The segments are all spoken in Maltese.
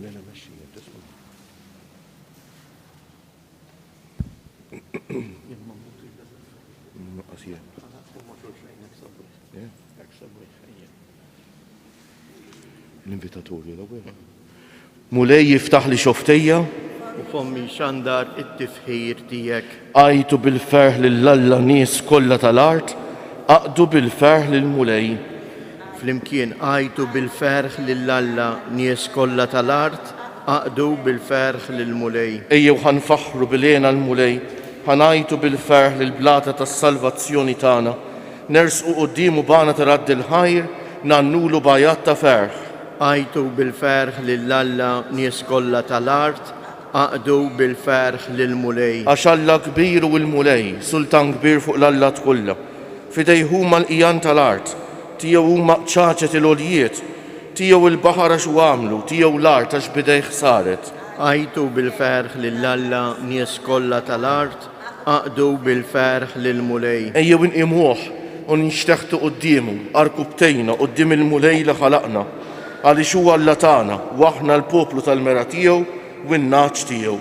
Le, le, mexxi, tisma'. L-invitatorju l-ewwel. Mulej jiftaħ li xoftejja. U fommi xandar it-tifħir tiegħek. Għajtu bil-ferħ lil Alla nies kollha tal-art, aqdu bil-ferħ lill-Mulej. Flimkien għajtu bil-ferħ lil Alla nies kollha tal-art, aqdu bil-ferħ lill-Mulej. Ejjew ħa nfaħħru bil-hena l-Mulej, ħa ngħajtu bil-ferħ lill-blata tas-salvazzjoni tagħna. Nersqu quddiemu b'għana ta' radd il-ħajr, ngħannulu b'għajat ta' ferħ. Għajtu bil-ferħ lil Alla nies kollha tal-art, aqdu bil-ferħ lill-Mulej. Għax Alla kbir hu l-Mulej, sultan kbir fuq l-allat kollha. F'idejh huma l-qigħan tal-art, tiegħu huma qċaċet il-għoljiet, tiegħu l-baħar għax hu għamlu, tiegħu l-art għax b'idejh saret. Għajtu bil-ferħ lil Alla nies kollha tal-art, aqdu bil-ferħ lill-Mulej. Ejjew inqimuh u ninxteħtu quddiemu, għarkupptejna quddiem il-Mulej li ħalaqna, għaliex hu Alla tagħna u aħna l-poplu tal-mergħa tiegħu u n-nagħaġ tiegħu.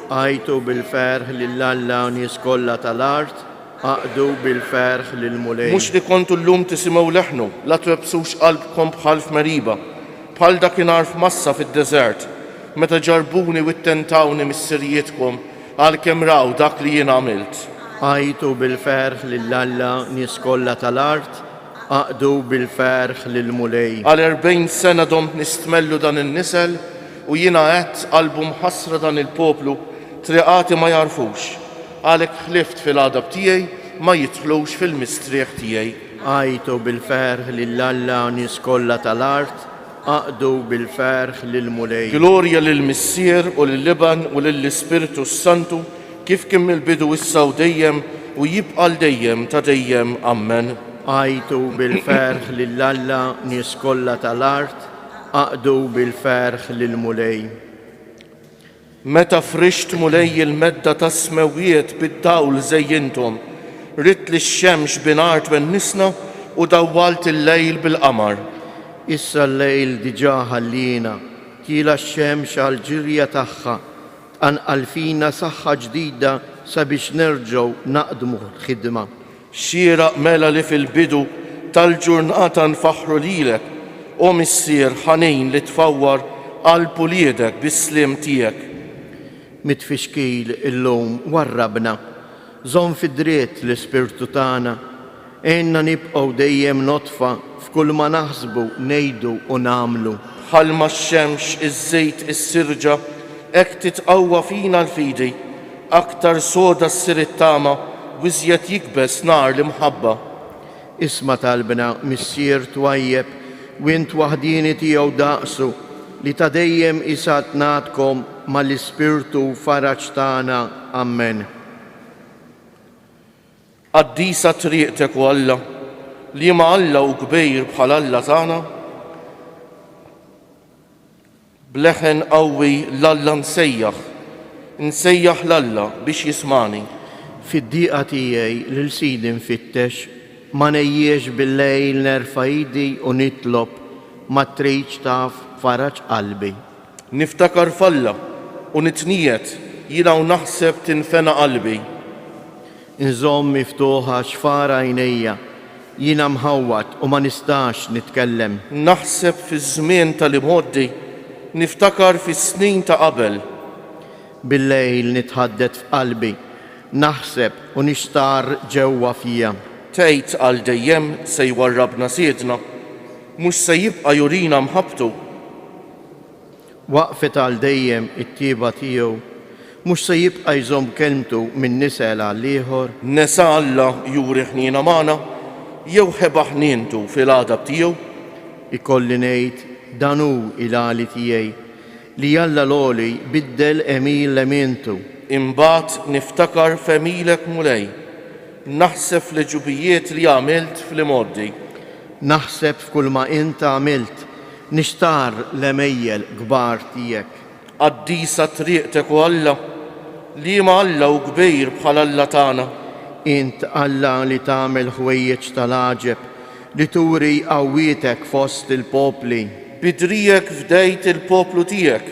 Għajtu bil-ferħ lil Alla nies kollha tal-art, Aqdu bil-ferħ lill-Mulej. Mhux li kontu llum tisimgħu leħnu, la twebbsux qalbkom bħal f'Meriba, bħal dakinhar f'Massa fid-deżert, meta ġarrbuni u ttentawni missirijietkom, għalkemm raw dak li jien għamilt. Għajtu bil-ferħ lil Alla, nies kollha tal-art, aqdu bil-ferħ lill-Mulej. Għal 40 sena domt nistmellu dan in-nisel, u jiena għedt, Qalbu mħassra dan il-poplu, triqati ma jagħrfux. Għalhekk ħlift fil-għadab tiegħi, ma jidħlux fil-mistrieħ tiegħi. Għajtu bil-ferħ lil Alla nies kollha tal-art, aqdu bil-ferħ lill-Mulej. Glorja lill-Missier u lill-Iben u lill-Ispirtu s-Santu, kif kien mill-bidu issa u dejjem, u jibqa' għal dejjem ta' dejjem. Ammen. Għajtu bil-ferħ lil Alla nies kollha tal-art, aqdu bil-ferħ lill-Mulej. Meta frixt, Mulej, il-medda tas-smewwiet bid-dawl żejjinthom, ridt lix-xemx bi nhar twennisna u dawwalt il-lejl bil-qamar. Issa l-lejl diġà ħalliena, tiela' x-xemx għall-ġirja tagħha, tqanqal fina saħħa ġdida sabiex nerġgħu naqdmu l-ħidma. Xieraq mela li fil-bidu tal-ġurnata nfaħħru lilek, o Missier ħanin li tfawwar qalb uliedek bis-sliem tiegħek. Mit-tfixkil illum warrabna, żomm fid-dritt l-ispirtu tagħna, għinna nibqgħu dejjem nodfa f'kulma naħsbu, ngħidu u nagħmlu. Bħalma x-xemx iżżid is-sirġa, hekk titqawwa fina l-fidi. Aktar soda ssir it-tama u iżjed jikbes nar l-imħabba. Isma' talbna, Missier twajjeb, u int waħdieni tiegħu daqsu, li ta' dejjem hi saltnatkom mal-Ispirtu u faraġ tagħna. Ammen. Qaddisa triqtek, o Alla, liema Alla hu kbir bħal Alla tagħna? B'leħen qawwi 'l Alla nsejjaħ, insejjaħ 'l Alla biex jismagħni. Fid-diqa tiegħi lil Sidi nfittex, ma ngħejjiex bil-lejl nerfa' idi u nitlob, ma tridx taf faraġ qalbi. Niftakar f'Alla u nitniegħed, jiena u naħseb tinfena qalbi. Inżomm miftuħa xfar għajnejja, jiena mħawwad u ma nistax nitkellem. Naħseb fiż-żmien tal-imgħoddi, niftakar fis-snin ta' qabel. Bil-lejl nitħaddet f'qalbi, naħseb u nixtarr ġewwa fija. Tgħid għal dejjem se jwarrabna Sidna, mhux se jibqa' jurina mħabbtu? Waqfet għal dejjem it-tjieba tiegħu, mhux se jibqa' jżomm kelmtu minn nisel għal ieħor? Nesa Alla juri ħniena magħna, jew ħeba ħnientu fil-għadab tiegħu? Ikolli ngħid, Dan hu il-għali tiegħi, li Alla l-Għoli biddel għemil lemmientu. Imbagħad niftakar f'għemilek, Mulej, naħseb fl-għeġubijiet li għamilt fl-imgħoddi. Naħseb f'kulma int għamilt, Nixtarr l-għemejjel kbar tiegħek. Qaddisa triqtek, o Alla, liema Alla hu kbir bħal Alla tagħna? Int Alla li tagħmel ħwejjeġ tal-għaġeb, li turi qawwietek fost il-popli. Bi driegħek fdejt il-poplu tiegħek.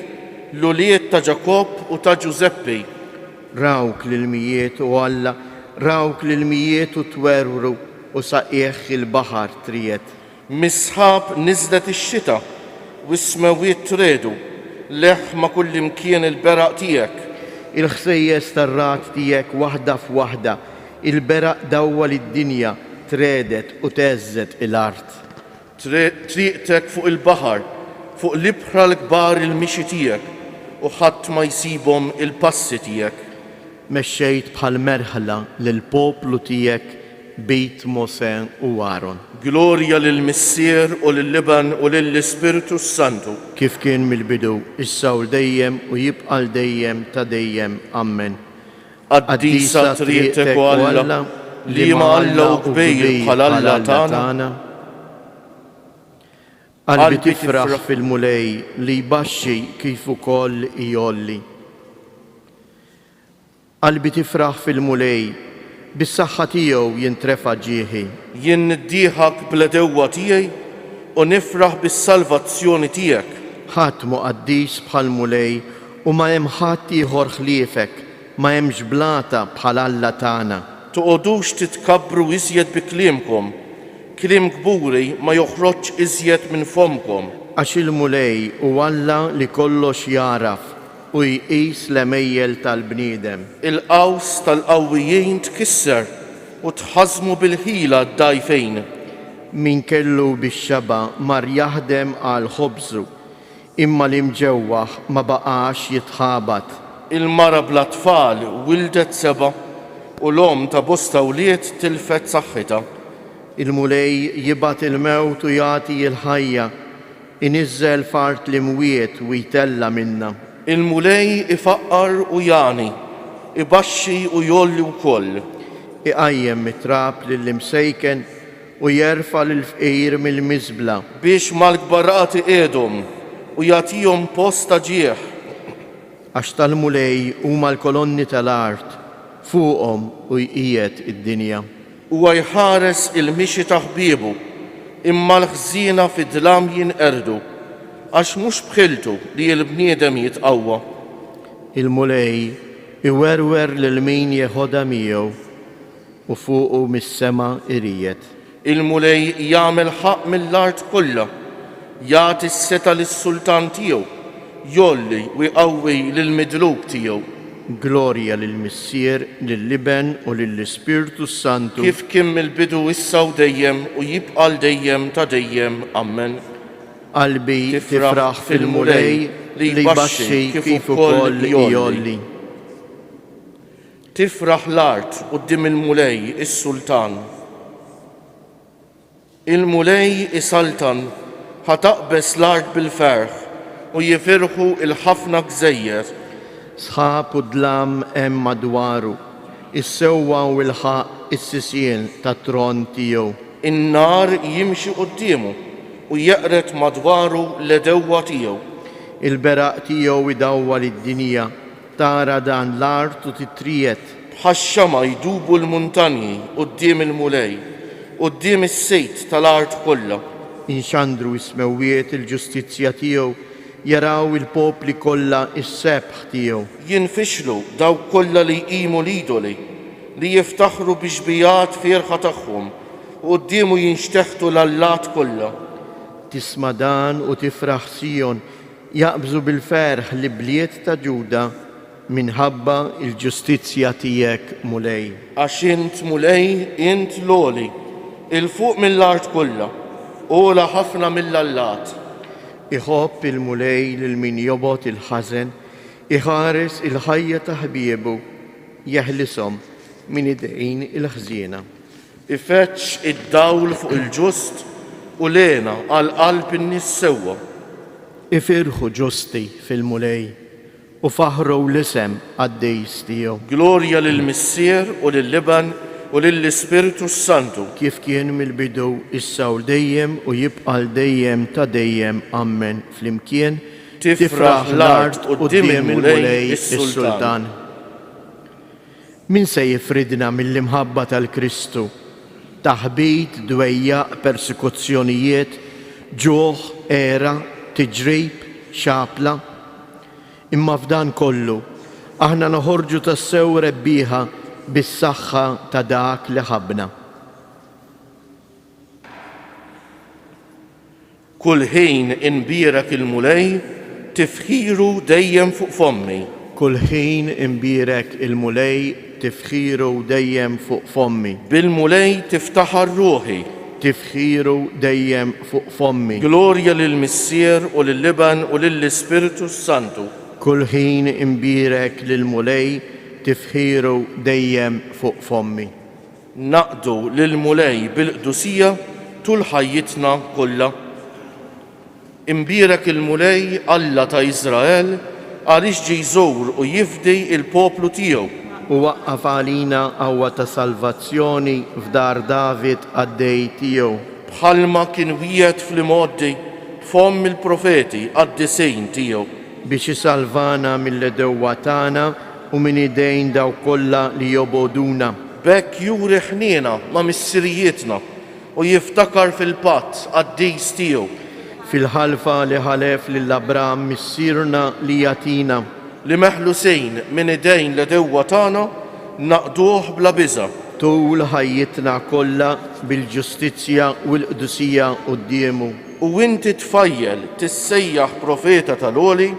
L-ulied ta' Ġakobb u ta' Ġużeppi. Rawk l-ilmijiet, o Alla, rawk l-ilmijiet u twerwru, u sa qiegħ il-baħar triegħed. Mis-sħab niżlet ix-xita, u s-smewwiet triegħdu, leħħ ma' kullimkien il-beraq tiegħek. Il-ħsejjes tar-ragħad tiegħek waħda f'waħda, il-beraq dawwal id-dinja, triegħdet u theżżet il-art. Triqtek fuq il-baħar, fuq l-ibħra l-kbar il-mixi tiegħek, u ħadd ma jsibhom il-passi tiegħek. Mexxejt bħal merħla lill-poplu tiegħek b'id Mosè u Aron. Glorja lill-Missier u lill-Iben u lill-Ispirtu s-Santu. Kif kien mill-bidu, issa u dejjem u jibqa' 'l dejjem ta' dejjem. Ammen. Qaddisa triqtek, o Alla, liema Alla hu kbir bħal Alla tagħna? Qalbi tifraħ fil-Mulej li jbaxxi kif ukoll jgħolli. Qalbi tifraħ fil-Mulej, bis-saħħa tiegħu jintrefa' ġieħi. Jien niddieħak bl-għedewwa tiegħi u nifraħ bis-salvazzjoni tiegħek. Ħadd mhu qaddis bħall-Mulej u ma hemm ħadd ieħor ħliefek, ma hemmx blata bħal Alla tagħna. Toqogħdux titkabbru iżjed bi kliemkom, kliem kburi ma joħroġx iżjed minn fommkom. Għax il-Mulej hu Alla li kollox jagħraf u jqis l-għemejjel tal-bniedem. Il-qaws tal-qawwijin tkisser u tħażżmu bil-ħila d-dgħajfin. Min kellu bix-xaba' mar jaħdem għal ħobżu, Imma l-imġewwaħ ma baqax jitħabat. Il-mara bla tfal wildet sebgħa, u l-omm ta' bosta wlied tilfet saħħitha. Il-Mulej jibgħat il-mewt u jagħti l-ħajja, iniżżel f'art l-imwiet u jtella' minnha. Il-Mulej ifaqqar u jagħni, ibaxxi u jgħolli wkoll. Iqajjem mit-trab lill-imsejken U jerfa' lill-fqir mill-miżbla. Biex mal-kbarat iqiegħdhom u jagħtihom post ta' ġieħ. Għax tal-Mulej huma l-kolonni tal-art, fuqhom hu jqiegħed id-dinja. Huwa jħares il-mixi ta' ħbiebu, imma l-ħżiena fid-dlam jinqerdu, għax mhux b'ħiltu li l-bniedem jitqawwa. Il-Mulej iwerwer lil min jeħodha miegħu. U fuqu mis-sema iriegħed. Il-Mulej jagħmel ħaqq mill-art kollha, jagħti s-setgħa lis-sultan tiegħu, jgħolli u jqawwi lill-midluk tiegħu. Glorja lill-Missier, lill-Iben u lill-Ispirtu s-Santu. Kif kien mill-bidu issa u dejjem u jibqa' għal dejjem ta' dejjem. Ammen. Qalbi tifraħ fil-Mulej li jbaxxi kif ukoll jgħolli. Tifraħ l-art quddiem il-Mulej, is-Sultan. Il-Mulej isaltan, ħa taqbeż l-art bil-ferħ, u jifirħu l-ħafna gżejjer. Sħab u dlam hemm madwaru, is-sewwa u l-ħaqq is-sisien tat-tron tiegħu. In-nar jimxi quddiemu, u jeqred madwaru l-għedewwa tiegħu. Il-beraq tiegħu idawwal id-dinja, Tara dan l-art u titriegħed. Bħax-xama' jdubu l-muntanji quddiem il-Mulej, quddiem is-Sid tal-art kollha. Inxandru s-smewwiet il-ġustizzja tiegħu, jaraw il-popli kollha s-sebħ tiegħu. Jinfixlu dawk kollha li jqimu l-idoli, li jiftaħru bix-xbiehat fierħa tagħhom, u quddiemu jinxteħtu l-allat kollha. Tisma' dan u tifraħ Sijon, Jaqbżu bil-ferħ l-ibliet ta' Ġuda minħabba l-ġustizzja tiegħek, Mulej. Għax int, Mulej, int l-Għoli, 'il fuq mill-art kollha, ogħla ħafna mill-allat. Iħobb il-Mulej lil min jobgħod il-ħażen, iħares il-ħajja ta' ħbiebu, jeħlishom minn idejn il-ħżiena. Ifeġġ id-dawl fuq il-ġust u l-hena għal qalb in-nies sewwa. Ifirħu ġusti fil-Mulej, u faħħru l-isem qaddis tiegħu. Glorja lill-Missier u lill-Iben u lill-Ispirtu s-Santu. Kif kien mill-bidu, issa u dejjem u jibqa' 'l dejjem ta' dejjem. Ammen. Flimkien, Tifraħ l-art quddiem il-Mulej is-Sultan. Min se jifridna mill-imħabba tal-Kristu? Taħbit, dwejjaq, persekuzzjonijiet, ġuħ, għera, tiġrib, xapla? Imma f'dan kollu, aħna noħorġu tassew rebbieħa bis-saħħa ta' dak li ħabbna. Kull ħin inbierek il-Mulej, tifħiru dejjem fuq fommi. Kull ħin inbierek il-Mulej, tifħiru dejjem fuq fommi. Bil-Mulej tiftaħar ruħi. Tifħiru dejjem fuq fommi. Glorja lill-Missier u lill-Iben u lill-Ispirtu s-Santu. Kull ħin inbierek lill-Mulej, tifħiru dejjem fuq fommi. Naqdu lill-Mulej bil-qdusija tul ħajjitna kollha. Imbierek il-Mulej, Alla ta' Iżrael, għaliex ġie jżur u jifdi l-poplu tiegħu. U waqqaf għalina qawwa ta' salvazzjoni f'dar David qaddej tiegħu. Bħalma kien wiegħed fl-imgħoddi b'fomm il-profeti qaddisin tiegħu. Biex isalvana mill-għedewwa tagħna u minn idejn dawk kollha li jobogħduna. B'hekk juri ħniena ma' missirijietna u jiftakar fil-patt qaddis tiegħu. Fil-ħalfa li ħalef lil Abram missierna li jagħtina. Li meħlusin minn idejn l-għedewwa tagħna naqduh bla biża'. Tul ħajjitna kollha bil-ġustizzja u l-qdusija quddiemu. U inti tfajjel tissejjaħ profeta tal-Għoli,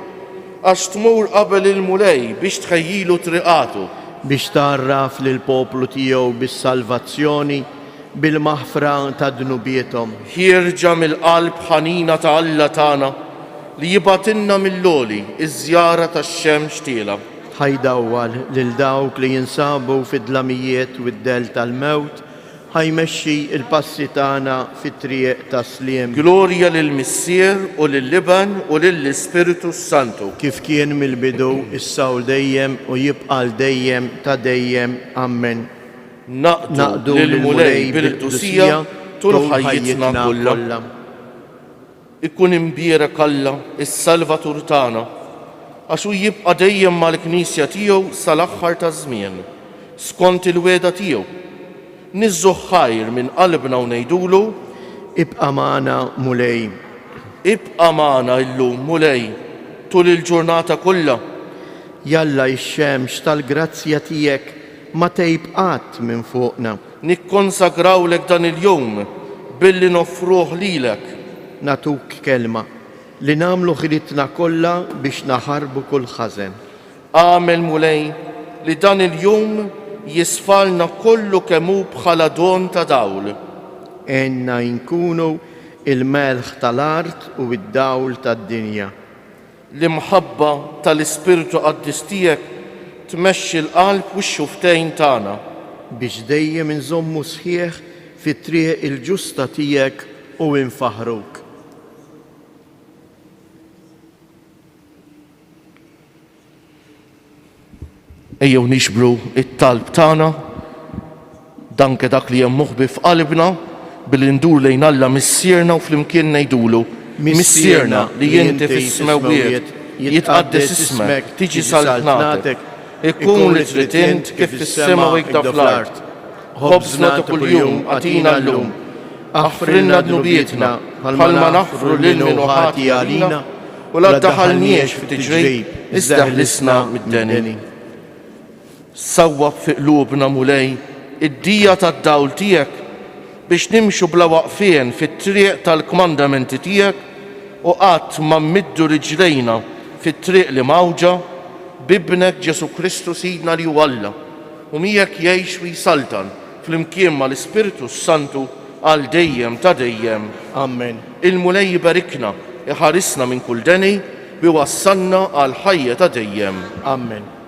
Għax tmur qabel il-Mulej biex tħejjilu triqatu. Biex tgħarraf lill-poplu tiegħu bis-salvazzjoni, bil-maħfra ta' dnubiethom. Ħierġa mill-qalb ħanina ta' Alla tagħna, li jibgħatilna mill-għoli ż-żjara tax-xemx tielgħa. Ħa jdawwal lil dawk li jinsabu fid-dlamijiet u d-dell tal-mewt, Ħa jmexxi l-passi tagħna fit-triq tas-sliem. Glorja lill-Missier u lill-Iben u lill-Ispirtu s-Santu. Kif kien mill-bidu, issa u dejjem u jibqa' għal dejjem ta' dejjem. Ammen. Naqdu lill-Mulej bil-qdusija tul ħajjitna kollha. Ikun imbierek Alla, is-Salvatur tagħna, għax hu jibqa' dejjem mal-Knisja tiegħu sal-aħħar taż-żmien, skont il-wegħda tiegħu. Niżżuh ħajr minn qalbna u ngħidulu. Ibqa' magħna, Mulej. Ibqa' magħna illum, Mulej, tul il-ġurnata kollha. Jalla x-xemx tal-grazzja tiegħek ma tgħib qatt minn fuqna. Nikkonsagrawlek dan il-jum billi noffruh lilek. Nagħtuk kelma li nagħmlu ħilitna kollha biex naħarbu kull ħażen. Agħmel, Mulej, li dan il-jum jisfalna kollu kemm hu bħala don ta' dawl. Għinna nkunu l-melħ tal-art u d-dawl tad-dinja. L-imħabba tal-Ispirtu Qaddis tiegħek tmexxi l-qalb u x-xufftejn tagħna. Biex dejjem inżommu sħiħ fit-triq il-ġusta tiegħek u nfaħħruk. Ejjew nixbru t-talb tagħna, danke dak li hemm moħbi f'qalbna, billi ndur lejn Alla Missierna u flimkien ngħidulu, Missierna li inti fis-smewwiet, jitqaddes ismek, tiġi saltnatek, ikun li trid int kif fis-sema u hekk fl-art. Ħobżna ta' kuljum agħtina llum. Aħfrilna dnubietna, bħalma naħfru lil min hu ħati għalina, u la ddaħħalniex fit-tiġrib, iżda ħlisna mid-deni. Sawwab fi qlubna, Mulej, id-dija tad-dawl tiegħek, biex nimxu bla waqfien fit-triq tal-kmandamenti tiegħek u qatt ma mmiddu riġlejna fit-triq l-imgħawġa, b'Ibnek Ġesù Kristu Sidna li hu Alla, u miegħek jgħix u jsaltan flimkien mal-Ispirtu s-Santu għal dejjem ta' dejjem. Amen. Il-Mulej iberikna, iħarisna minn kull deni, u jwassalna għall-ħajja ta' dejjem. Amen.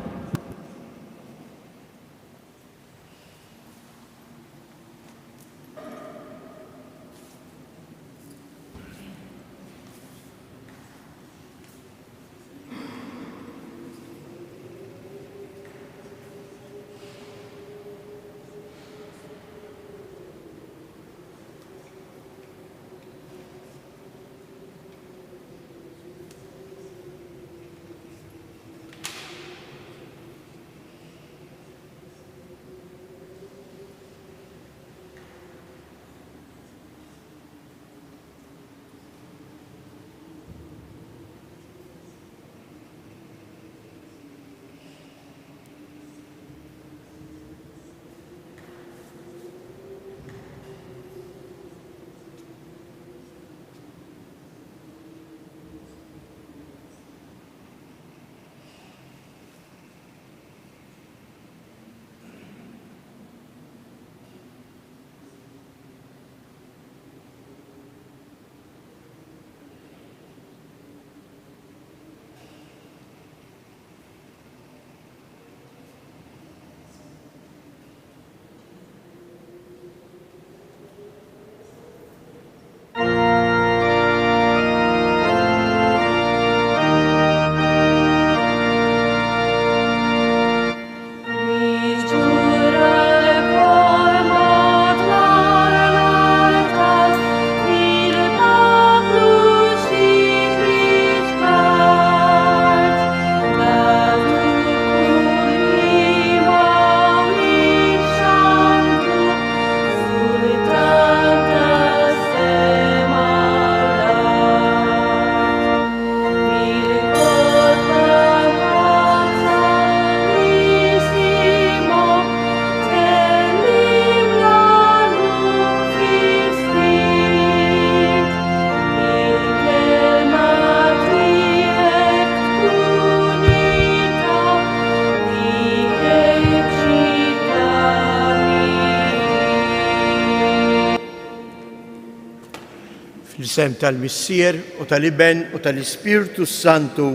Fl-isem tal-Missier u tal-Iben u tal-Ispirtu s-Santu,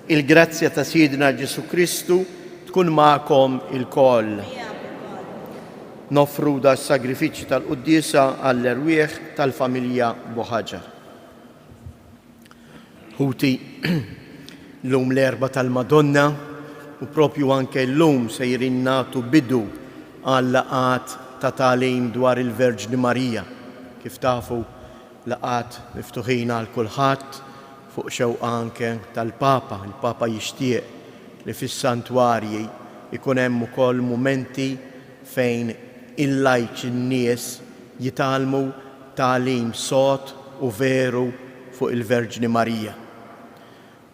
il-grazzja ta' Sidna Ġesù Kristu tkun magħkom ilkoll. Noffru da s-sagrifiċċji tal-quddiesa għall-erwieħ tal-familja Buħaġar. Ħuti, llum l-Erbgħa tal-Madonna u propju anke llum sejrin nagħtu bidu għal laqgħat ta' tagħlim dwar il-Verġni Marija. Kif tafu, laqgħat miftuħin għal kulħadd fuq xewqa anke tal-Papa. Il-Papa jixtieq li fis-santwarji jkun hemm ukoll mumenti fejn il-lajċi n-nies jitgħallmu tagħlim sod u veru fuq il-Verġni Marija.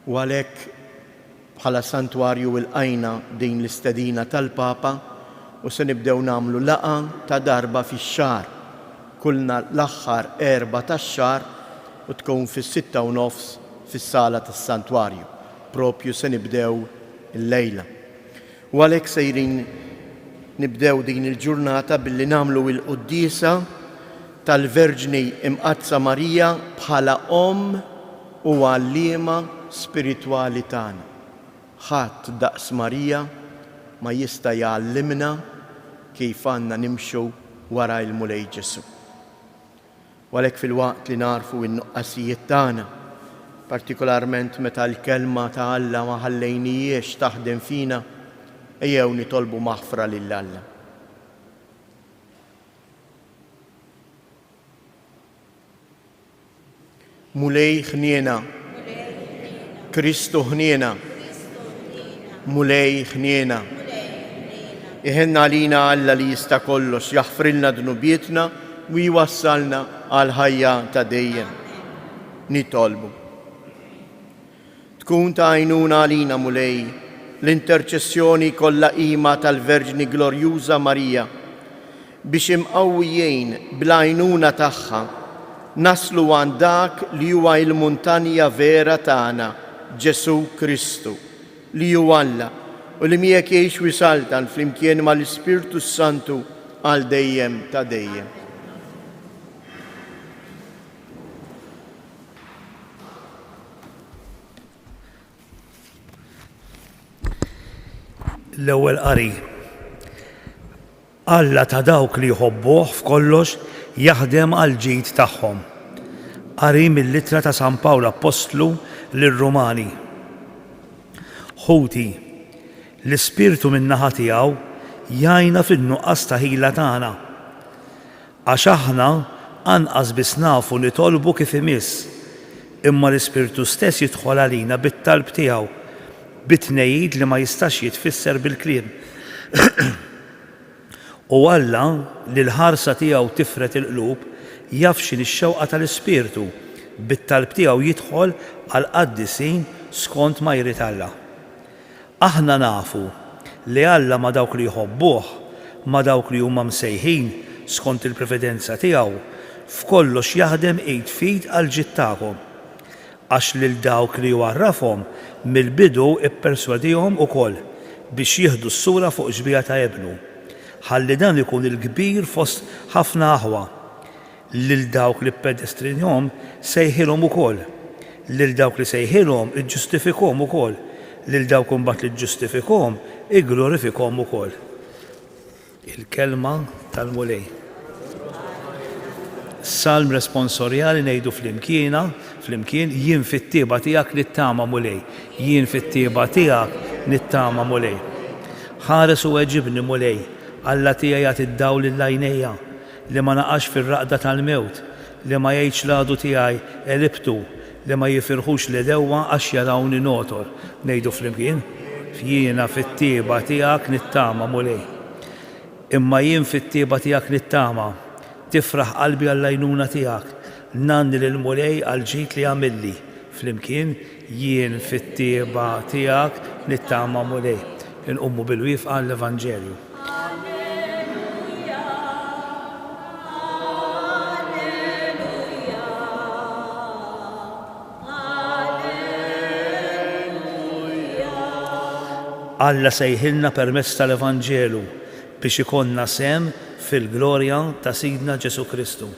U għalhekk bħala Santwarju ilqajna din l-istedina tal-Papa u se nibdew nagħmlu laqgħa ta' darba fix-xahar, kull nhar l-aħħar Erbgħa tax-xahar u tkun fis-sitta u nofs fis-sala tas-Santwarju. Propju se nibdew illejla. U għalhekk sejrin nibdew din il-ġurnata billi nagħmlu il-quddiesa tal-Verġni Imqaddsa Marija bħala Omm u Għalliema spiritwali tagħna. Ħadd daqs Marija ma jista' jgħallimna kif għandna nimxu wara l-Mulej Ġesù. U għalhekk filwaqt li nagħrfu n-nuqqasijiet tagħna, partikolarment meta l-Kelma ta' Alla ma ħallejnihiex taħdem fina, ejjew nitolbu maħfra lil Alla. Mulej ħniena. Kristu ħniena. Mulej ħniena. Iħenn għalina Alla li jista' kollox, jaħfrilna dnubietna u jwassalna għall-ħajja ta' dejjem. Nitolbu. Tkun ta' għajnuna għalina, Mulej, l-interċessjoni kollha qima tal-Verġni Glorjuża Marija, biex imqawwijin bl-għajnuna tagħha, naslu għand dak li huwa il-muntanja vera tagħna, Ġesù Kristu, li hu Alla, u li miegħek jgħix u jsaltan flimkien mal-Ispirtu s-Santu għal dejjem ta' dejjem. L-ewwel qari. Alla ta' dawk li jħobbuh f'kollox jaħdem għall-ġid tagħhom. Qari mill-ittra ta' San Pawl Appostlu lir-Rumani. Ħuti, l-Ispirtu min-naħa tiegħu jgħinna fin-nuqqas ta' ħila tagħna. Għax aħna anqas biss nafu nitolbu kif imiss, imma l-Ispirtu stess jidħol għalina bit-talb tiegħu, bi tnehid li ma jistax jitfisser bil-kliem. U Alla, li l-ħarsa tiegħu tifred il-qlub, jaf x'inhi x-xewqa tal-Ispirtu, bit-talb tiegħu jidħol għall-qaddisin skont ma jrid Alla. Aħna nafu li Alla ma' dawk li jħobbuh, ma' dawk li huma msejħin skont il-previdenza tiegħu, f'kollox jaħdem id f'id għall-ġid tagħkom. Għax lil dawk li hu għarrafhom mill-bidu pperswadihom ukoll biex jieħdu s-sura fuq xbieha ta' Ibnu, ħalli dan ikun il-kbir fost ħafna aħwa. Lil dawk li ppedestrinhom sejħilhom ukoll. Lil dawk li sejħilhom iġġustifikhom ukoll. Lil dawk imbagħad li ġġustifikhom igglorifikhom ukoll. Il-Kelma tal-Mulej. Salm responsorjali ngħidu flimkiena, flimkien, jien fit-tjieba tiegħek nittama Mulej. Jien fit-tjieba tiegħek nittama Mulej. Ħares u weġibni Mulej, Alla tiegħi agħti d-dawl lil għajnejja. Li ma naqax fir-raqda tal-mewt, li ma jgħidx l-għadu tiegħi, 'Għelibtu', li ma jifirħux l-għedewwa għax jarawni nogħtor. Ngħidu flimkien, Jiena fit-tjieba tiegħek nittama, Mulej. Imma jien fit-tjieba tiegħek nittama, tifraħ qalbi għall-għajnuna tiegħek. Ngħanni lill-Mulej għall-ġid li għamilli. Flimkien, Jien fit-tjieba tiegħek nittama, Mulej. Inqumu bil-wieqfa għall-Evanġelju. Alla sejħilna permezz tal-Evanġelu biex ikollna sehem fil-glorja ta' Sidna Ġesù Kristu.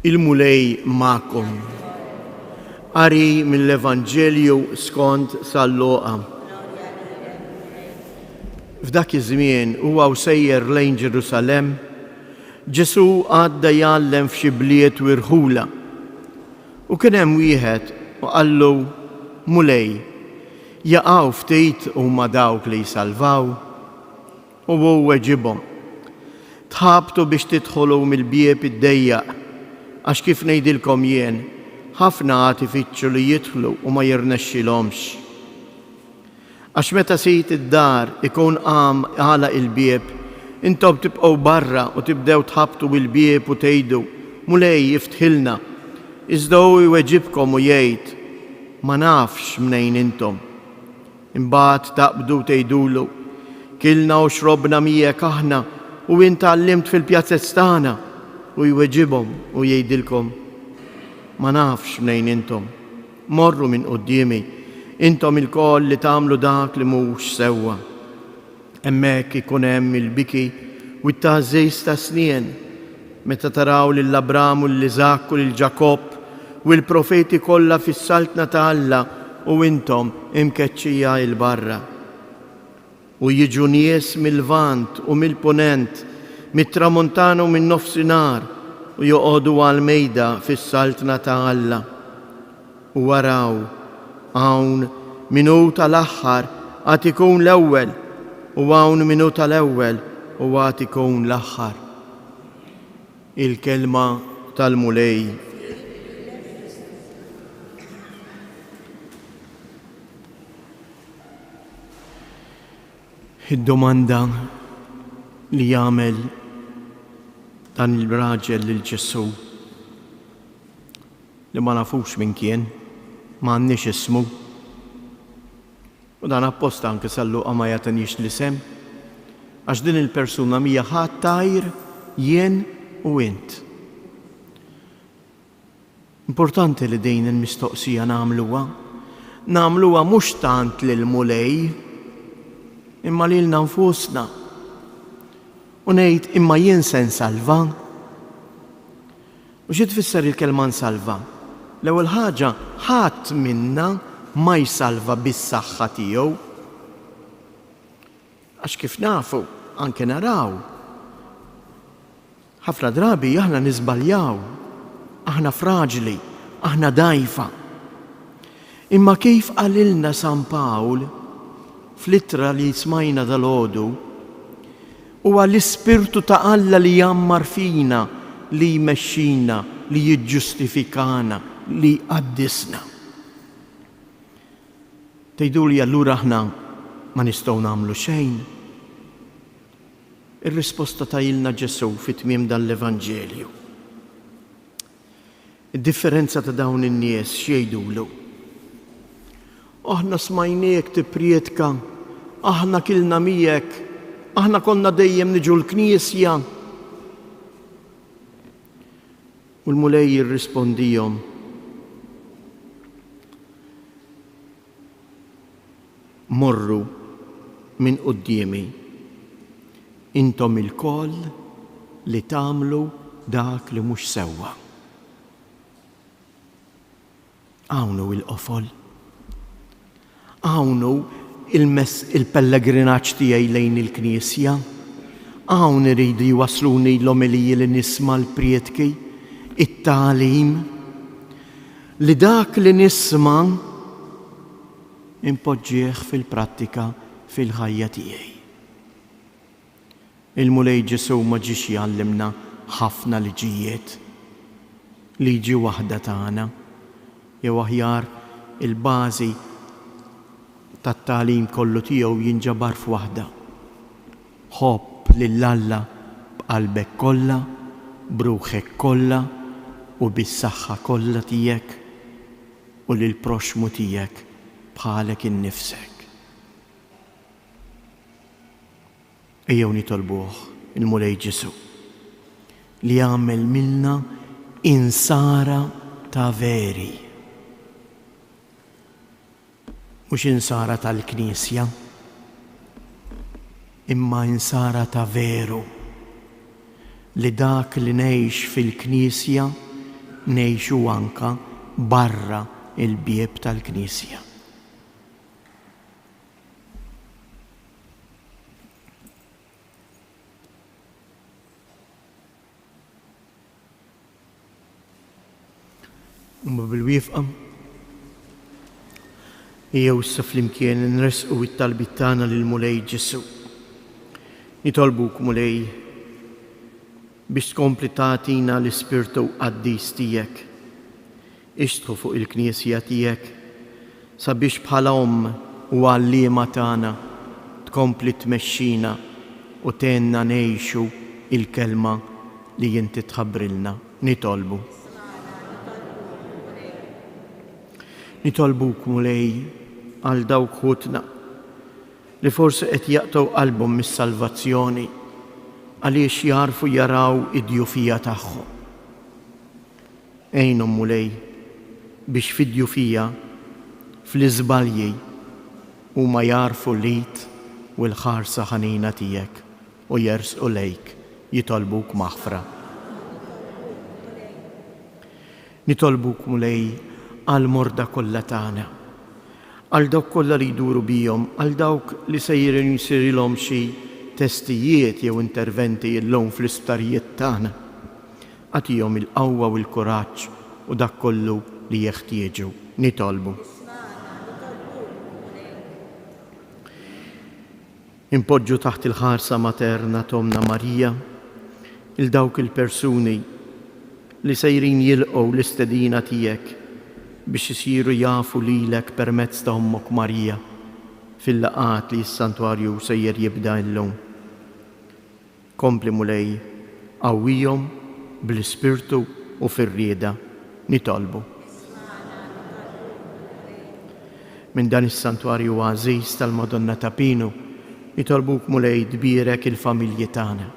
Il-Mulej magħkom. Qari mill-Evanġelju skont San Luqa. F'dak iż-żmien huwa u sejjer lejn Ġerusalemm, Ġesù għadda jgħallem f'xi bliet u rħula. U kien hemm wieħed u qallu, Mulej, jaqaw ftit huma dawk li jsalvaw? U hu weġibhom, Tħabtu biex tidħolu mill-bieb id-dejjaq, għax kif ngħidilkom jien, ħafna għad ifittxu li jidħlu u ma jirnexxilhomx. Għax meta sid id-dar ikun qam għalaq il-bieb, intom tibqgħu barra u tibdew tħabbtu il-bieb u tgħidu, 'Mulej, iftħilna. Iżda hu jweġibkom u jgħid, 'Ma nafx mnejn intom. Imbagħad taqbdu u tgħidulu, 'Kilna u xrobna miegħek aħna, u int għallimt fil-pjazez tagħna. U jweġibhom u jgħidilkom, 'Ma nafx mnejn intom. Morru minn quddiemi, intom ilkoll li tagħmlu dak li mhux sewwa. Hemmhekk ikun hemm il-biki u t-tgħażżiż tas-snien, meta taraw lil Abram u lil Iżakk u lil Ġakobb u l-profeti kollha fis-Saltna ta' Alla u intom imkeċċija 'l barra. U jiġu nies mil-Lvant u mill-Punent, mit-Tramuntana u min-Nofsinhar, u joqogħdu għall-mejda fis-Saltna ta' Alla. U araw, hawn min hu tal-aħħar għad ikun l-ewwel, u hawn min hu tal-ewwel u għad ikun l-aħħar. Il-Kelma tal-Mulej. Id-domanda li jagħmel dan il-raġel lil Ġesù li ma nafux min kien, ma għandniex ismu. U dan apposta anke San Luqa ma jagħtinix l-isem, għax din il-persuna mhija ħadd għajr jien u int. Importanti li din il-mistoqsija nagħmluha. Nagħmluha mhux tant lill-Mulej, imma lilna nfusna. U ngħid imma jien se nsalva? U xi tfisser il-kelma nsalva? L-ewwel ħaġa, ħadd minna ma jsalva bis-saħħa tiegħu. Għax kif nafu, anke naraw, ħafna drabi aħna niżbaljaw, aħna fraġli, aħna dgħajfa. Imma kif qalilna San Pawl fl-ittra li smajna dalgħodu, huwa l-Ispirtu ta' Alla li jgħammar fina, li jmexxina, li jiġġustifikana, li jqaddisna. Tgħiduli allura aħna ma nistgħu nagħmlu xejn? Ir-risposta tagħilna Ġesù fi tmiem dan l-Evanġelju. Id-differenza ta' dawn in-nies x'jgħidulu? Aħna smajniek tipprietka, aħna kilna miegħek, aħna konna dejjem niġu l-knisja. U l-Mulej jirrispondihom, Morru minn quddiemi, intom ilkoll li tagħmlu dak li mhux sewwa. Hawn hu l-qofol. Hawn hu il-pellegrinaġġ tiegħi lejn il-knisja. Hawn iridu jwassluni l-omeliji li nisma' l-prietki, it-tagħlim. Li dak li nisma' inpoġġih fil-prattika fil-ħajja tiegħi. Il-Mulej Ġesù ma ġiex jgħallimna ħafna liġijiet. Liġi waħda tagħna, jew aħjar il-bażi tat-tagħlim kollu tiegħu jinġabar f'waħda, Ħobb lil Alla b'qalbek kollha, b'ruħek kollha u bis-saħħa kollha tiegħek, u lill-proxxmu tiegħek bħalek innifsek. Ejjew nitolbuh il-Mulej Ġesù li jagħmel minna insara ta' veri. Mhux insara tal-Knisja, imma insara ta' veru. Li dak li ngħix fil-Knisja. ngħixu anke barra l-bieb tal-Knisja. Huma bil-wieqfa. Ejjew issa flimkien nressqu t-talbiet tagħna lill-Mulej Ġesù. Nitolbuk, Mulej, biex tkompli tagħtina l-Ispirtu Qaddis tiegħek. Ixtħu fuq il-Knisja tiegħek sabiex bħala Omm u Għalliema tagħna tkompli tmexxina u tgħinna ngħixu l-Kelma li inti tħabbrilna. Nitolbu. Nitolbuk, Mulej, għal dawk ħutna li forsi qed jaqtgħu qalbhom mis-salvazzjoni għaliex jagħrfu jaraw id-djufija tagħhom. Għinhom, Mulej, biex fid-djufija, fl-iżbalji, huma jagħrfu l-id u l-ħarsa ħanina tiegħek u jersqu lejk jitolbuk maħfra. Nitolbuk, Mulej, għall-morda kollha tagħna, għal dawk kollha li jduru bihom, għal dawk li sejrin jsirilhom xi testijiet jew interventi llum fl-isptarijiet tagħna. Agħtihom il-qawwa u l-kuraġġ u dak kollu li jeħtieġu. Nitolbu. Inpoġġu taħt il-ħarsa materna t'Ommna Marija 'l dawk il-persuni li sejrin jilqgħu l-istedina tiegħek biex isiru jafu lilek permezz ta' Ommok Marija fil-laqgħat li s-Santwarju sejjer jibda illum. Kompli Mulej, qawwihom bl-Ispirtu u fir-rieda. Nitolbu. Minn dan is-Santwarju għażiż tal-Madonna ta' Pinu, nitolbuk Mulej tbierek il-familji tagħna.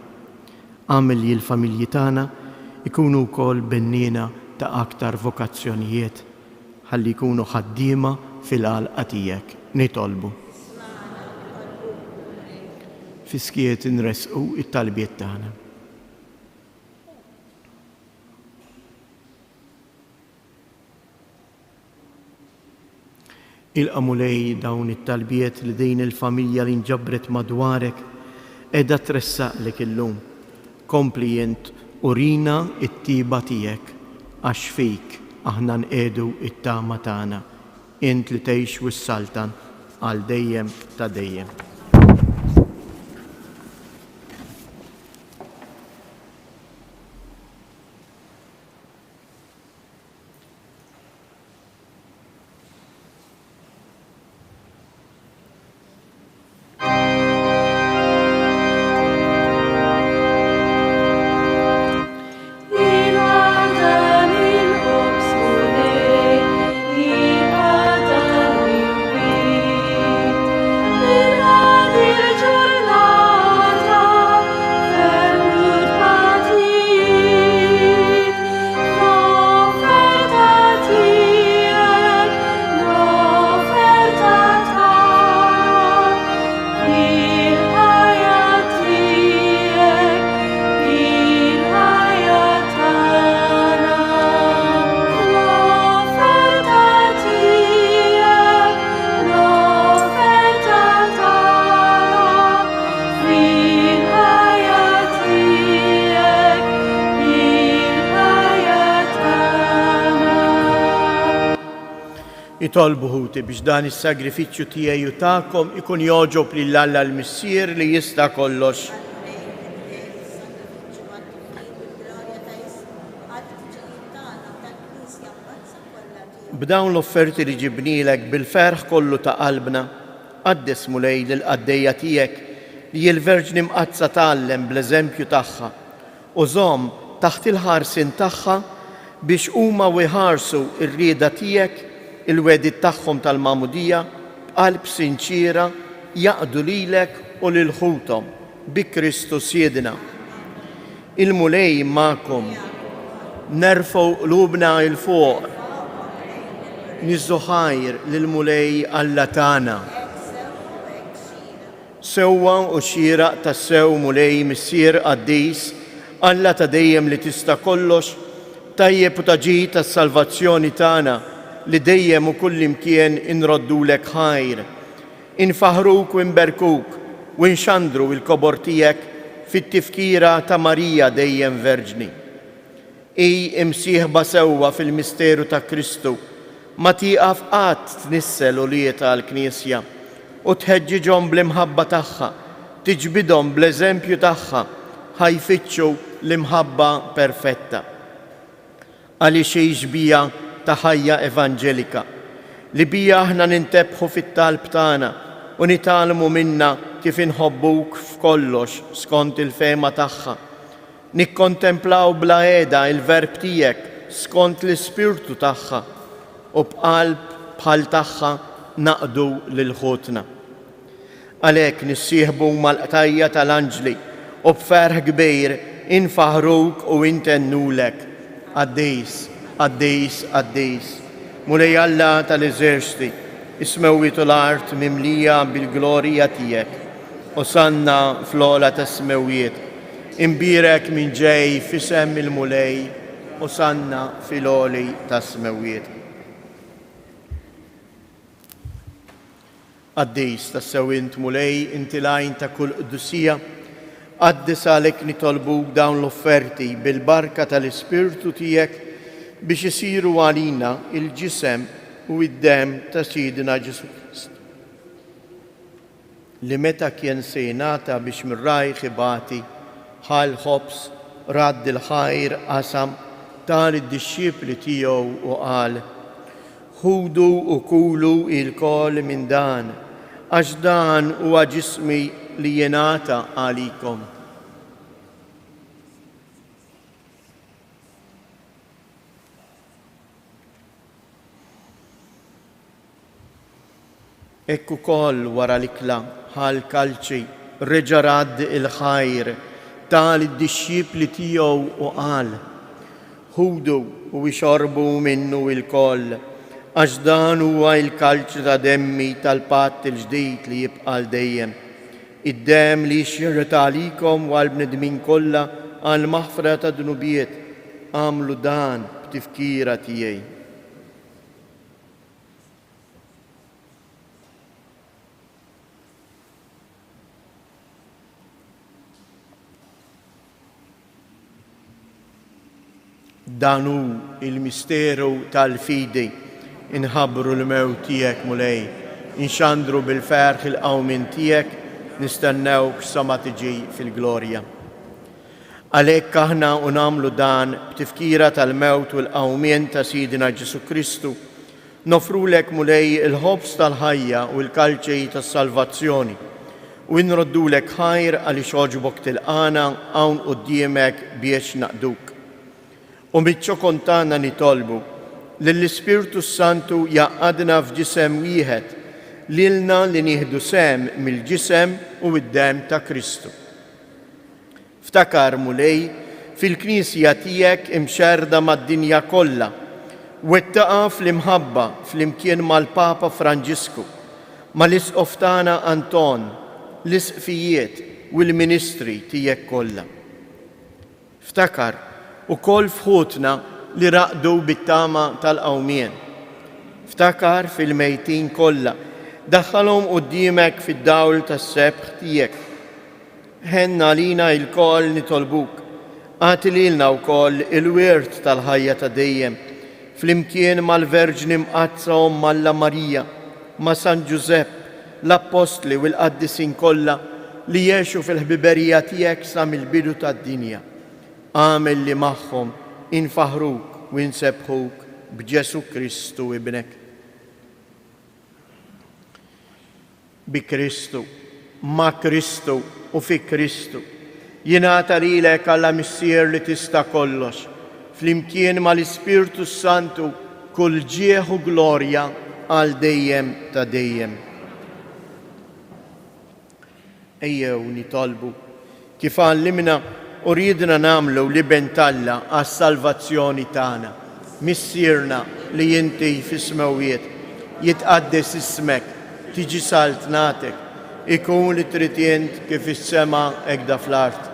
Agħmel li l-familji tagħna jkunu wkoll benniena ta' aktar vokazzjonijiet ħalli jkunu ħaddiema fil-għalqa tiegħek. Nitolbu. Fis-skiet inressqu t-talbiet tagħna. Ilqa' Mulej dawn it-talbiet li din il-familja li nġabret madwarek qiegħda tressaqlek illum. Kompli int urina t-tieba tiegħek għax fik aħna nqiegħdu t-tama tagħna. Int li tgħix u ssaltan għal dejjem ta' dejjem. Itolbu ħuti biex dan is-sagrifiċċju tiegħi u tagħkom ikun jogħġob lil Alla l-Missier li jista' kollox. B'dawn l-offerti li ġibnielek bil-ferħ kollu ta' qalbna, qaddes, Mulej, lill-qaddejja tiegħek li l-Verġni Mqaddsa tgħallem bl-eżempju tagħha u żomm taħt il-ħarsien tagħha biex huma u jħarsu r-rieda tiegħek il-wegħdiet tagħhom tal-magħmudija b'qalb sinċiera jaqdu lilek u lil ħuthom bi Kristu Sidna. Il-Mulej magħkom. Nerfgħu qlubna 'l fuq. Niżżu ħajr lill-Mulej Alla tagħna. Sewwa u xieraq tassew, Mulej, Missier qaddis, Alla ta' dejjem li tista' kollox, tajjeb u ta' ġid għas-salvazzjoni tagħna li dejjem u kullimkien inroddulek ħajr. Infaħħruk u nberkuk u nxandru l-kobor tiegħek fit-tifkira ta' Marija dejjem Verġni. Hi imsieħba sewwa fil-misteru ta' Kristu, ma tieqaf qatt tnissel uliedha għall-Knisja u tħeġġiġhom bl-imħabba tagħha, tiġbidhom bl-eżempju tagħha ħa jfittxu l-imħabba perfetta. Għaliex hi xbieha ta' ħajja evanġelika, li biha aħna nintebħu fit-talb tagħna u nitgħallmu minnha kif inħobbuk f'kollox skont il-fehma tagħha. Nikkontemplaw bla heda il-Verb tiegħek skont l-ispirtu tagħha u b'qalb bħal tagħha naqdu lil ħutna. Għalhekk nissieħbu mal-qtajja' tal-anġli u b'ferħ kbir infaħħruk u intennulek, Qaddis, qaddis, qaddis, Mulej Alla tal-eżerċti, is-smewwiet u l-art mimlija bil-glorja tiegħek. Osanna fl-ogħla tas-smewwiet. Imbierek min ġej f'isem il-Mulej, Osanna fil-għoli tas-smewwiet. Qaddis, tassew int, Mulej, inti l-għajn ta' kull qdusija, qaddis għalhekk nitolbuk dawn l-offerti bil-barka tal-Ispirtu tiegħek biex isiru għalina l-ġisem u d-demm ta' Sidna Ġesù Kristu, li meta kien se jingħata biex minn rajh ibati, ħa l-ħobż, radd il-ħajr, qasam, ta lid-dixxipli tiegħu u qal, Ħudu u kulu ilkoll minn dan, għax dan huwa ġismi li jingħata għalikom. Hekk ukoll wara l-ikla ħa l-kalċi, reġa' radd il-ħajr, ta lid-dixxipli tiegħu u qal, Ħudu u ixorbu minnu ilkoll, għax dan huwa l-kalċi ta' demmi tal-patt il-ġdid li jibqa' għal dejjem, id-demm li jixxerred għalikom u għall-bnedmin kollha għall-maħfra tad-dnubiet, agħmlu dan b'tifkira tiegħi. Dan hu l-misteru tal-fidi. Inħabbru l-mewt tiegħek, Mulej, inxandru bil-ferħ il-qawmien tiegħek, nistennewk sa ma tiġi fil-glorja. Għalhekk aħna u nagħmlu dan b'tifkira tal-mewt u l-qawmien ta' Sidna Ġesù Kristu, Noffrulek, Mulej, il-ħobż tal-ħajja u l-kalċi tas-salvazzjoni, u inroddulek ħajr għaliex għoġbok tilqagħna hawn quddiemek biex naqduk. U miċ-ċokon tagħna nitolbu li l-Ispirtu s-Santu jgħaqqadna f'ġisem wieħed, lilna li nieħdu sehem mill-ġisem u d-demm ta' Kristu. Ftakar, Mulej, fil-Knisja tiegħek imxerrda mad-dinja kollha. Wettaqha fl-imħabba flimkien mal-Papa Franġisku, mal-Isqof tagħna Anton, l-Isqfijiet u l-ministri tiegħek kollha. Ftakar ukoll f'ħutna li raqdu bit-tama tal-qawmien. Ftakar fil-mejtin kollha, daħħalhom quddiemek fid-dawl tas-sebħ tiegħek. Ħenn għalina ilkoll nitolbuk, agħti lilna wkoll il-wirt tal-ħajja ta' dejjem, flimkien mal-Verġni Mqaddsa Omm Alla Marija, ma' San Ġużepp, l-Appostli u l-qaddisin kollha li għexu fil-ħbiberija tiegħek sa mill-bidu tad-dinja. Agħmel li magħhom infaħħruk u nsebbħuk b'Ġesù Kristu Ibnek. Bi Kristu, ma' Kristu u fi Kristu, jingħata lilek Alla Missier li tista' kollox, flimkien mal-Ispirtu s-Santu kull ġieħ u glorja għal dejjem ta' dejjem. Ejjew nitolbu, kif għallimna u riedna nagħmlu l-Iben t'Alla għas-salvazzjoni tagħna. Missierna li inti fis-smewwiet, jitqaddes ismek, tiġi saltnatek, ikun li trid int kif fis-sema hekda fl-art.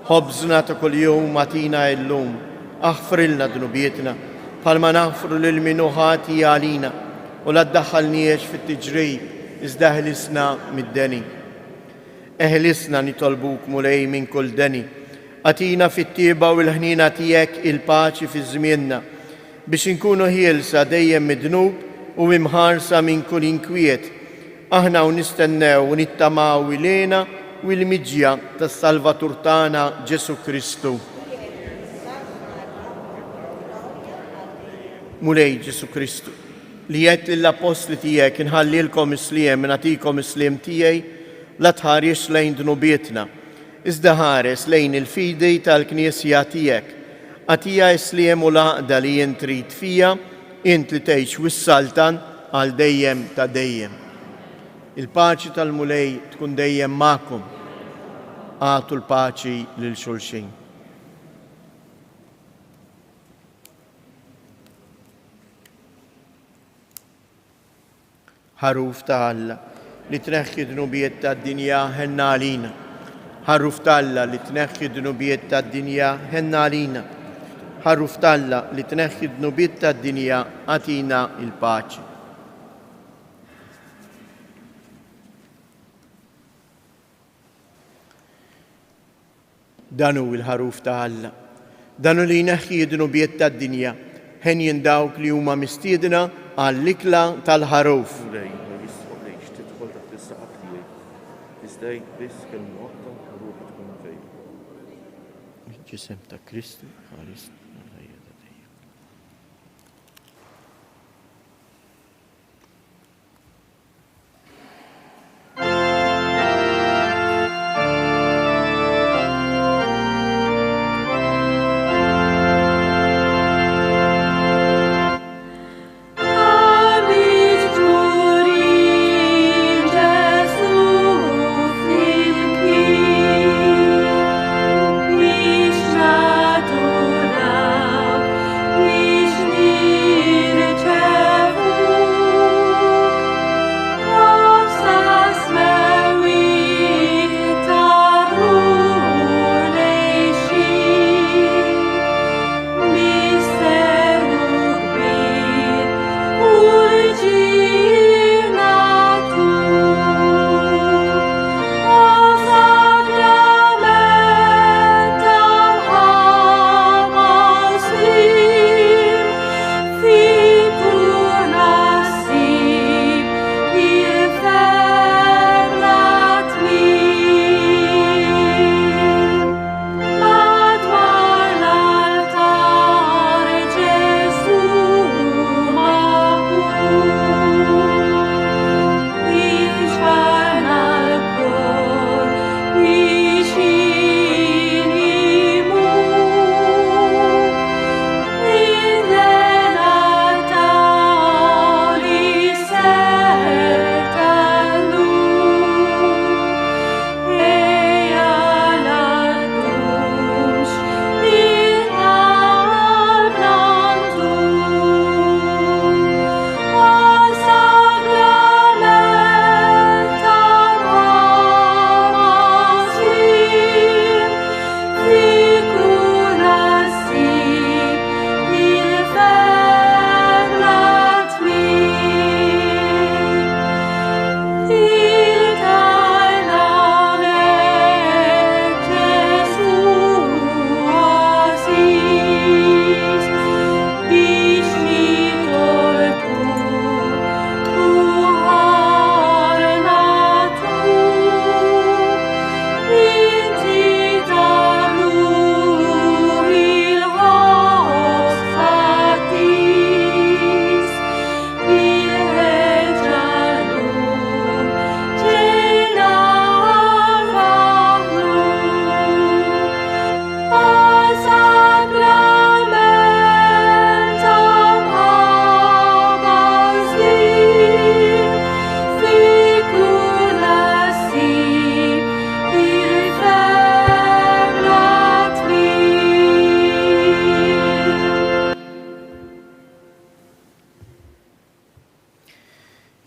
Ħobżna ta' kuljum agħtina illum. Aħfrilna dnubietna, bħalma naħfru lil min hu ħati għalina, u la ddaħħalniex fit-tiġrib, iżda eħlisna mid-deni. Eħlisna, nitolbuk, Mulej, minn kull deni. Agħtina fit-tjieba u l-ħniena tiegħek il-paċi fi żmienna, biex inkunu ħielsa dejjem mid-dnub u imħarsa minn kull inkwiet, aħna u nistennew u nittamaw il-hena u l-miġja tas-Salvatur tagħna Ġesù Kristu. Mulej Ġesù Kristu, li għedt lill-appostli tiegħek inħallilkom is-sliem, nagħtikom is-sliem tiegħi, la tħarisx lejn dnubietna, iżda ħares lejn il-fidi tal-Knisja tiegħek. Agħtiha s-sliem u l-għaqda li int trid fiha, int li tgħix u ssaltan għal dejjem ta' dejjem. Il-paċi tal-Mulej tkun dejjem magħkom. Agħtu l-paċi lil xulxin. Ħaruf ta' Alla, li tneħħi d-dnubiet tad-dinja, ħenna għalina. Ħaruf ta' Alla, li tneħħi d-dnubiet tad-dinja, ħenna għalina. Ħaruf ta' Alla, li tneħħi d-dnubiet tad-dinja, agħtina l-paċi. Dan hu l-Ħaruf ta' Alla. Dan hu li jneħħi d-dnubiet tad-dinja. Henjin dawk li huma mistiedna għall-ikla tal-Ħaruf. Mulej, ma jistħoqqlix tidħol taħt is-saqaf tiegħi, iżda għid biss kelma waħda u ruħi tkun mfejqa. Il-ġisem ta' Kristu ħarisna għall-ħajja ta' dejjem.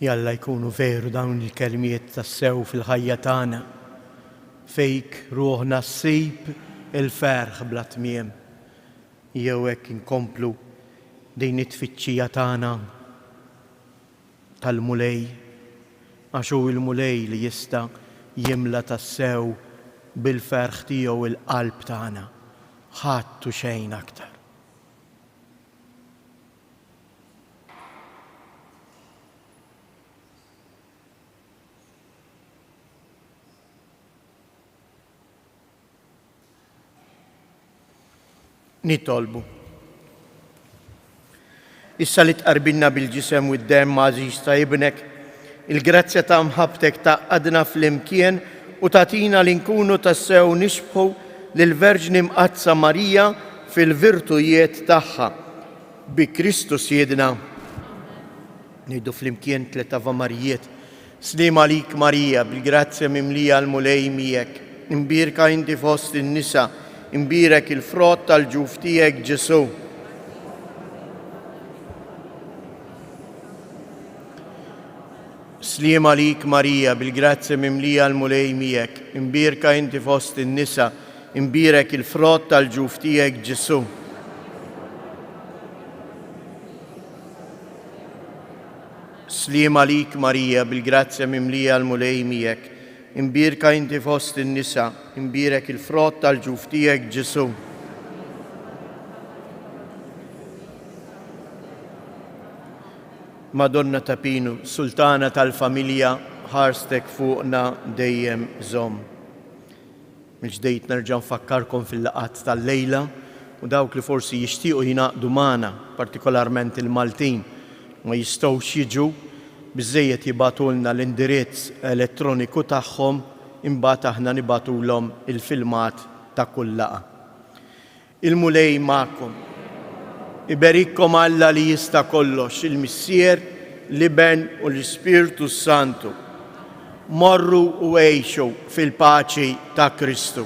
Jalla jkunu veru dawn il-kelmiet tassew fil-ħajja tagħna. Fik ruħna ssib il-ferħ bla tmiem. Jew hekk inkomplu din it-tfittxija tagħna tal-Mulej, għax hu l-Mulej li jista' jimla tassew bil-ferħ tiegħu l-qalb tagħna, ħadd u xejn aktar. Nitolbu. Issa li tqarbinna bil-ġisem u d-demm għażiż ta' Ibnek, il-grazzja ta' mħabbtek tgħaqqadna flimkien u tagħtina li nkunu tassew nixbħu lill-Verġni Mqaddsa Marija fil-virtujiet tagħha. Bi Kristu Sidna. Ngħidu flimkien tlett Ave Marijiet. Sliem għalik Marija, bil-grazzja mimlija l-Mulej miegħek. Imbierka inti fost in-nisa, imbierek il-frott tal-ġuf tiegħek Ġesù. Sliem għalik Marija, bil-grazzja mimlija l-Mulej miegħek. Imbierka inti fost in-nisa, imbierek il-frott tal-ġuf tiegħek Ġesù. Sliem għalik Marija, bil-grazzja mimlija l-Mulej miegħek. Imbierka inti fost in-nisa, imbierek il-frott tal-ġuf tiegħek Ġesù. Madonna ta' Pinu, Sultana tal-familja, ħarstek fuqna dejjem żomm. Mill-ġdid nerġa' nfakkarkom fil-laqgħat tal-lejla u dawk li forsi jixtiequ jingħaqdu magħna, partikolarment il-Maltin, ma jistgħux jiġu, biżżejjed jibagħtulna l-indirizz elettroniku tagħhom imbagħad aħna nibagħtulhom il-filmat ta' kull laqgħa. Il-Mulej magħkom. Iberikkom Alla li jista' kollox, il-Missier, l-Iben u l-Ispirtu s-Santu. Morru u għixu fil-paċi ta' Kristu.